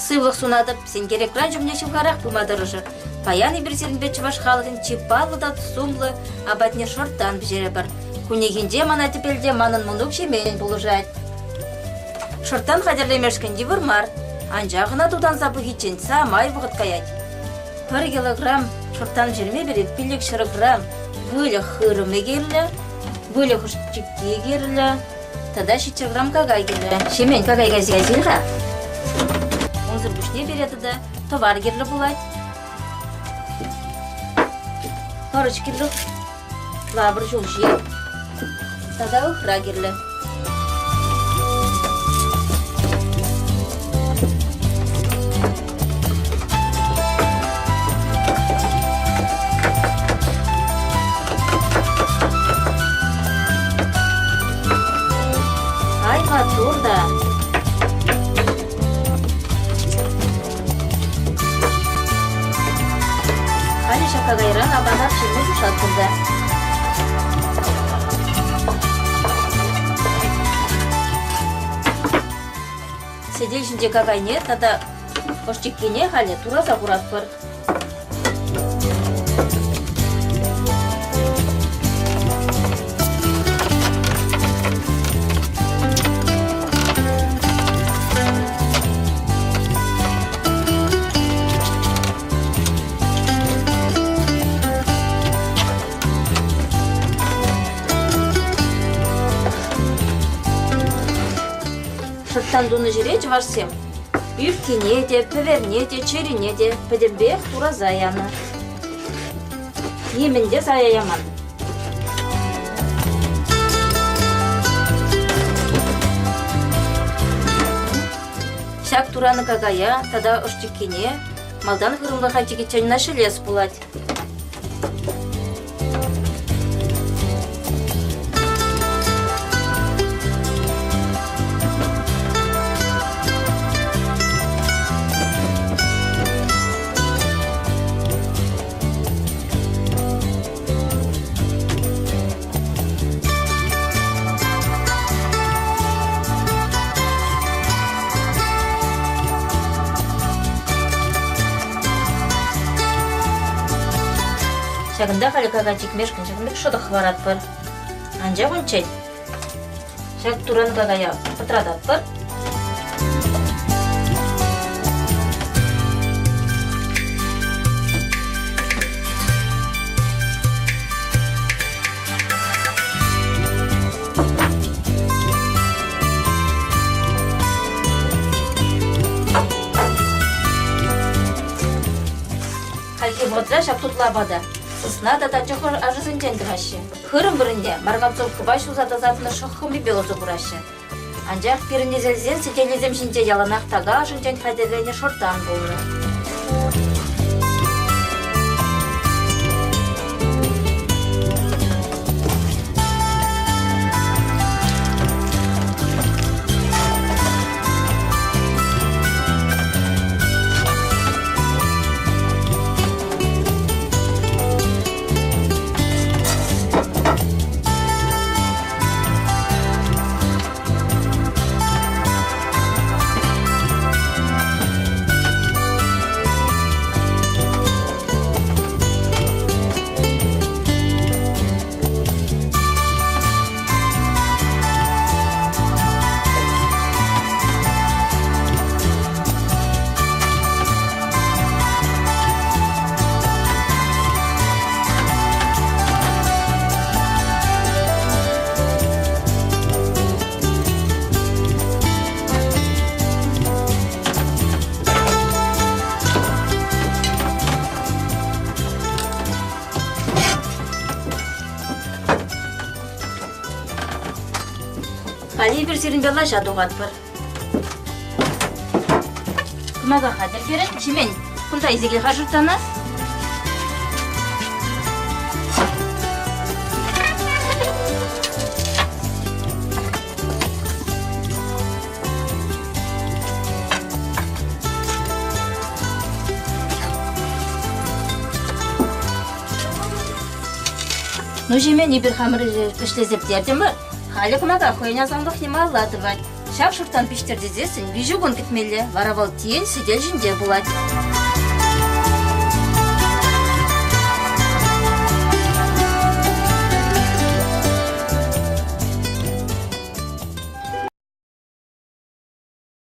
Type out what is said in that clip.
Сывлӑх сунатӑп, сенкер экран ҫумне ҫывхарах пыма тӑрӑшӑр. Паян эпир сирӗнпе чӑваш халӑхӗн чи паллӑ та сумлӑ апатне шӑрттан пӗҫерӗпӗр. Куннехинче мана тӗпелте манӑн мӑнук Ҫемен пулӑшать. Шӑрттан хатӗрлемешкӗн йывӑр мар, анчах ӑна тутанса пӑхиччен самай вӑхӑт каять. Пӗр килограмм шӑрттан пӗҫерме пире 500 грамм выльӑх хырӑмӗ кирлӗ, выльӑх ӑш-чикки кирлӗ, Тата 700 грамм какай кирлӗ. Ҫемен, какай кайса кайсен-ха. Унсӑр пуҫне пире тата тӑвар кирлӗ пулать. Пӑрӑҫ кирлӗ, лавр ҫулҫи тата ыхра кирлӗ. Ай, маттур та! Халӗ ҫак какайран апата пӗҫерме пуҫлатпӑр та. Сӗтел ҫинче какайне тата ӑш-чиккине халӗ тураса хуратпӑр. Шӑрттан тунӑ ҫӗре чӑвашсем ӳпкине те, пӗверне те, чӗрине те пӗтӗмпех тураса янӑ. Нимӗн те сая яман. Ҫак туранӑ какая тата ӑш-чиккине малтан хырӑмлӑха чикиччен ҫӗлес пулать. Ҫакӑнта халӗ какай чикмешкӗн ҫакӑн пек шӑтӑк хӑваратпӑр. Анчах унччен ҫак туран какая пӑтрататпӑр. Хальхи вӑхӑтра ҫак тутлӑ апата сысна тата чӑх ашӗсенчен тӑваҫҫӗ. Хырӑм вырӑнне марганцовкӑпа ҫуса тасатнӑ шӑк хӑмипе усӑ кураҫҫӗ. Анчах пирӗн несӗлсен сӗтелӗсем ҫинче яланах така ӑшӗнчен хатӗрленӗ шӑрттан пулнӑ. Халӗ эпир сирӗнпе лаҫа тухатпӑр. Кӑмака хатӗр пирӗн. Ҫемен, кунта илсе кил-ха шӑрттана. Ну, Ҫемен, эпир хамӑр ӗҫлесе пӗтертӗмӗр. Халӗ кӑмака хӑйӗн асамлӑхне малалла тӑвать. Ҫав шӑрттан пиҫтӗр тесессӗн виҫӗ кун кӗтмелле, вара вӑл тин сӗтел ҫинче пулать.